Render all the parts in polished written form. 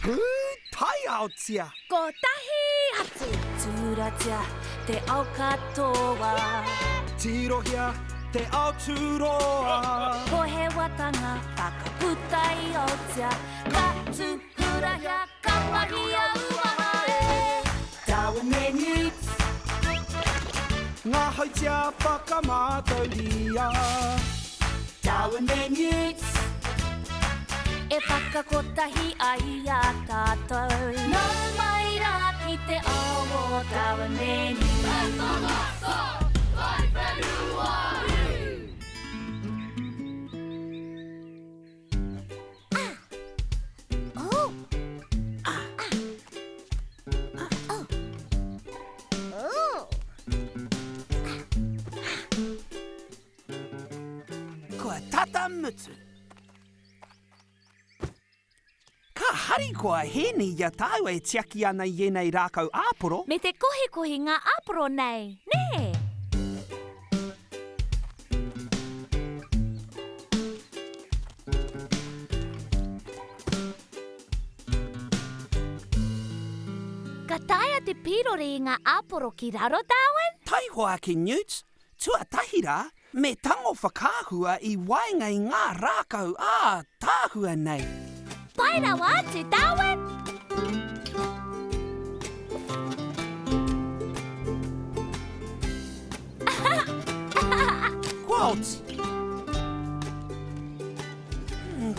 Pūtaiaotia! Kotahi atu! Tūratia te ao katoa. Tirohia te ao tūroa. Pohewatanga whakaputaiotia. Ka tūhurahia, ka mahia uaha e. Darwin me Newt. Ngahautia whakamātauria. Darwin me Newt. E whakakotahi ai i a tātou. Nau mai rā ki te ao o Darwin me Newt. Kua tata mutu. Ka harikoa Hēni i a tāua e tiaki ana i ēnei rākau āporo. Me te kohikohi ngā āporo nei, nē? Ka taea te pīrori i ngā āporo ki raro, Darwin? Taihoa ake Newt, tuatahi rā, me tango whakaahua i waenga i ngā rākau ātaahua nei. Pai rawa atu, Darwin! Kua oti.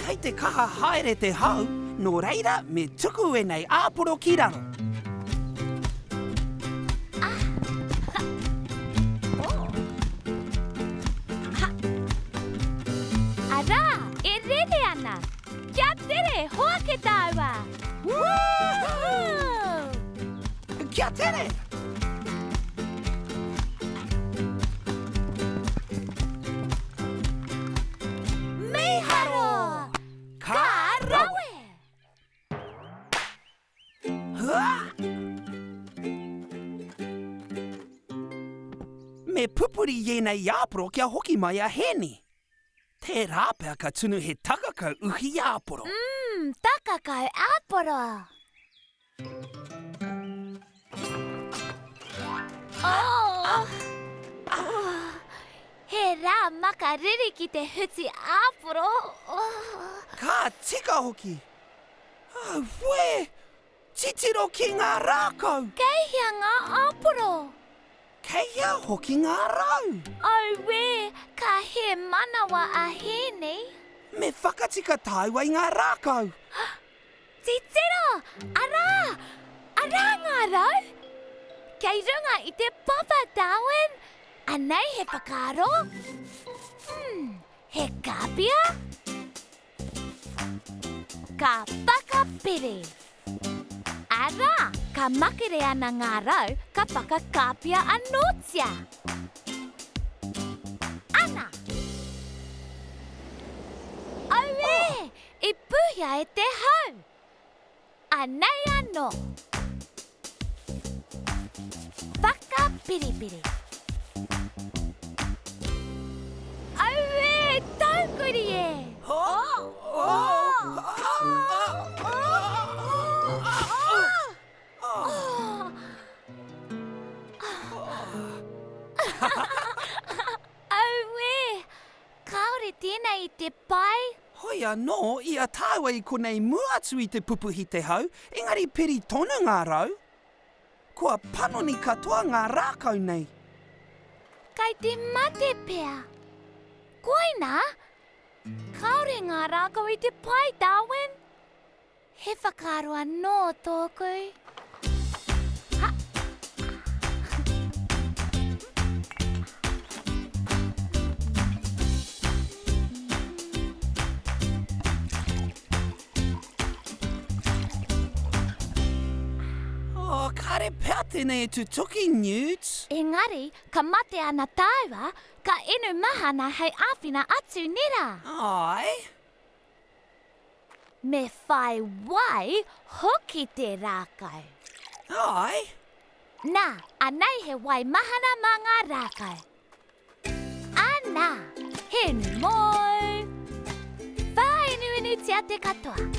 Kei te kaha haere te hau, nō reira me tuku ēnei āporo ki raro. Arā, e rere ana! Kia tere, hoake tāua! Woohoo! Kia tere! Mīharo! Ka rawe! Hua! Me pupuri i ēnei āporo kia hoki mai a Hēni. Tērā pea ka tunu he takakau uhi āporo. Mmm, takakau āporo! Oh! Oh! He rā makariri ki te huti āporo. Oh! Ka tika hoki! Auē! Titiro ki ngā rākau! Kei hea ngā āporo? Kei hea hoki ngā rau? Auē! Ka hē manawa a Hēni. Me whakatika tāua i ngā rākau! Titiro! Arā! Arā ngā rau! Kei runga i te papa, Darwin! Anei he whakaaro. Hmm, he kāpia? Ka whakapiri. Arā, ka makere ana ngā rau, ka whakakāpia anōtia. Ana! Auē! I pūhia e te hau. Anei anō. Whakapiripiri. Auē, taukuri e! Auē, Kāore tēnei i te pai. Hoi anō, i a tāua i konei mua atu i te pupuhi te hau, engari piri tonu ngā rau. Kua panoni katoa ngā rākau nei. Kei te mate pea. Koinā, kāore ngā rākau i te pai, Darwin. He whakaaro anō tōku. Ha! Oh, kāre pea tēnei e tutuki, Newt. Engari, ka mate ana tāua, ka inu mahana hei āwhina atu, nē rā? Āe. Me whai wai hoki te rākau. Āe. Nā, anei he wai mahana mā ngā rākau. Anā, he inu mōu. Whāenuenutia te katoa.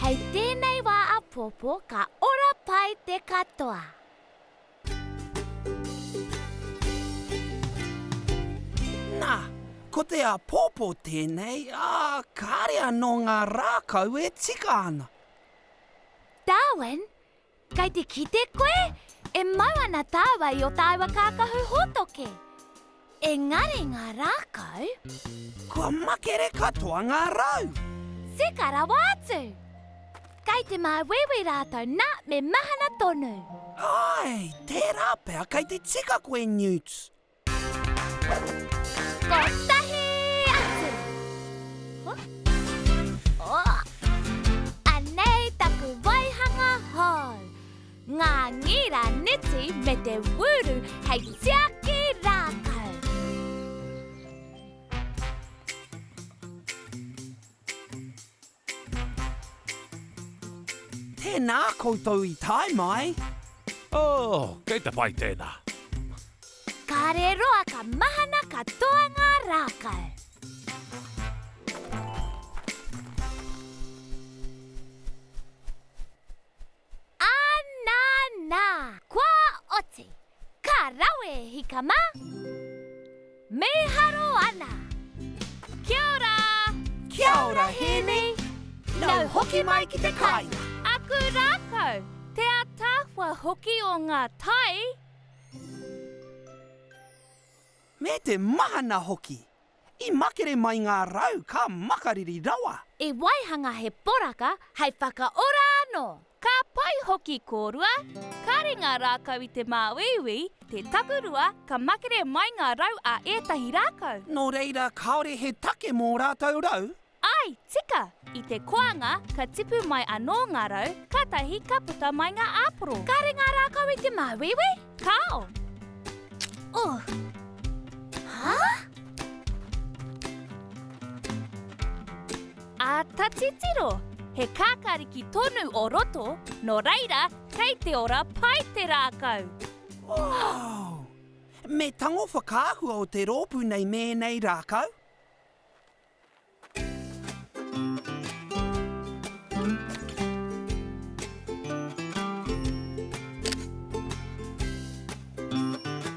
Hei tēnei wā āpōpō ka ora pai te katoa. Nā, ko te āpōpō tēnei, ā, kāre anō ngā rākau e tika ana. Darwin, kei te kite koe? E mau ana tāua i ō tāua kākahu hōtoke. Engari ngā rākau. Kua makere katoa ngā rau. Tika rawa atu! Kei te māuiui rātou nā me mahana tonu. Āe, tērā pea kei te tika koe Newt. Kotahi atu! Oh. Anei taku waihanga hou. Ngā ngira neti me te wūru hei tiaki rākau. Tēnā koutou i tae mai. Oh, kei te pai tēnā. Kāre roa ka mahana katoa ngā rākau. Ana nā! Kua oti! Ka rawe, hika mā! Mīharo ana! Kia ora! Kia ora, Hēni! Nau hoki mai ki te kāinga! Aku rākau! Te ataahua hoki o ngā tai! Me te mahana hoki! I makere mai ngā rau ka makariri rawa. I waihanga he poraka hei whakaora anō. Ka pai hoki kōrua, kāre ngā rākau i te māuiui, te takurua ka makere mai ngā rau a ētahi rākau. Nō reira kāore he take mō rātou rau? Āe, tika! I te koanga ka tipu mai anō ngā rau, kātahi ka puta mai ngā āporo. Kāre ngā rākau i te māuiui? Kāo! Oh. Hā? Āta titiro! He kākāriki tonu o roto, nō reira, kei te ora pai te rākau. Oh! Me tango whakaahua o te rōpū nei me ēnei rākau?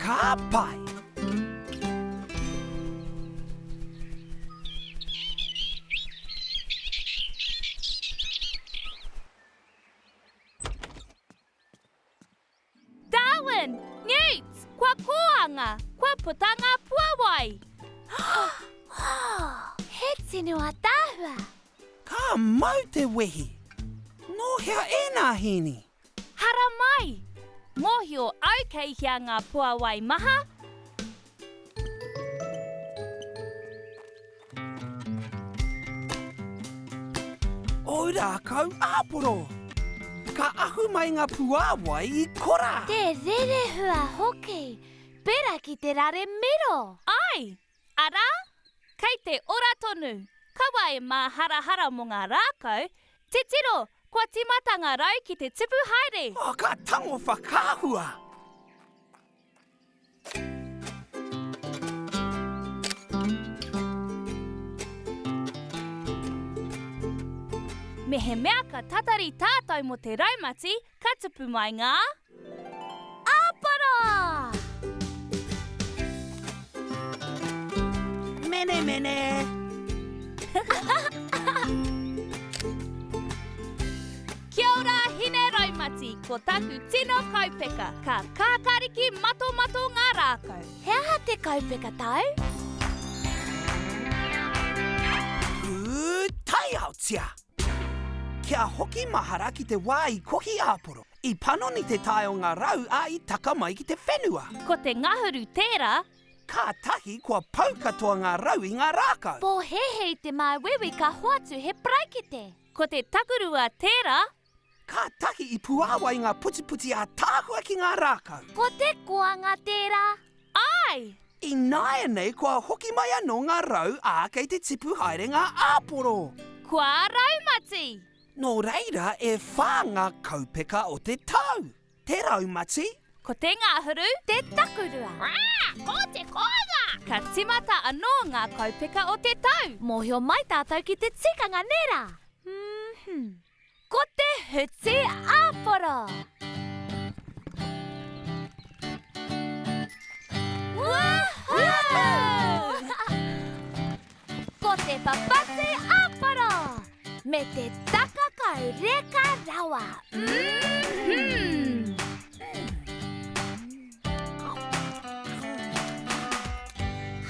Ka pai! Darwin! Newt! Kua kōanga! Kua puta ngā puawai! Oh, he tino ataahua! Ka mau te wehi! Nō hea ēnā hīni? Haramai! Mōhio au kei hea ngā puawai maha! Ōu rākau āporo! Ka ahu mai ngā puāwai i korā! Te rerehua hoki! Pērā ki te rare miro! Āe! Arā! Kei te ora tonu! Kaua e māharahara mō ngā rākau, titiro, kua tīmata ngā rau ki te tipu haere! Oh, ka tango whakaahua! Mehemea ka tatari tātou mō te raumati, ka tupu mai ngā. Āporo! Menemene! Kia ora Hine Raumati, ko taku tino kaupeka, ka kākāriki matomato ngā rākau. He aha te kaupeka tau? Pūtaiaotia! Kia hoki mahara ki te wā i kohi āporo, i panoni te tae o ngā rau ā i taka mai ki te whenua. Ko te ngahuru tērā. Kātahi kua pau katoa ngā rau i ngā rākau. Pōhēhē i te māuiui ka hoatu he paraikete. Ko te takurua tērā. Kātahi i puāwai ngā putiputi ātaahua ki ngā rākau. Ko te koanga tērā. Āe! Ināianei kua hoki mai anō ngā rau ā kei te tipu haere ngā āporo. Kua raumati! Nō reira e whā ngā kaupeka o te tau. Te raumati. Ko te ngahuru. Te takurua. Ko te koanga! Ka timata anō ngā kaupeka o te tau. Mōhio mai tātou ki te tikanga nē rā? Mm-hmm. Ko te huti āporo! Woohoo! Ko te papati āporo! Me te takakau reka rawa! Mm-hmm.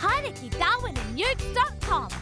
Haere ki darwinandukes.com.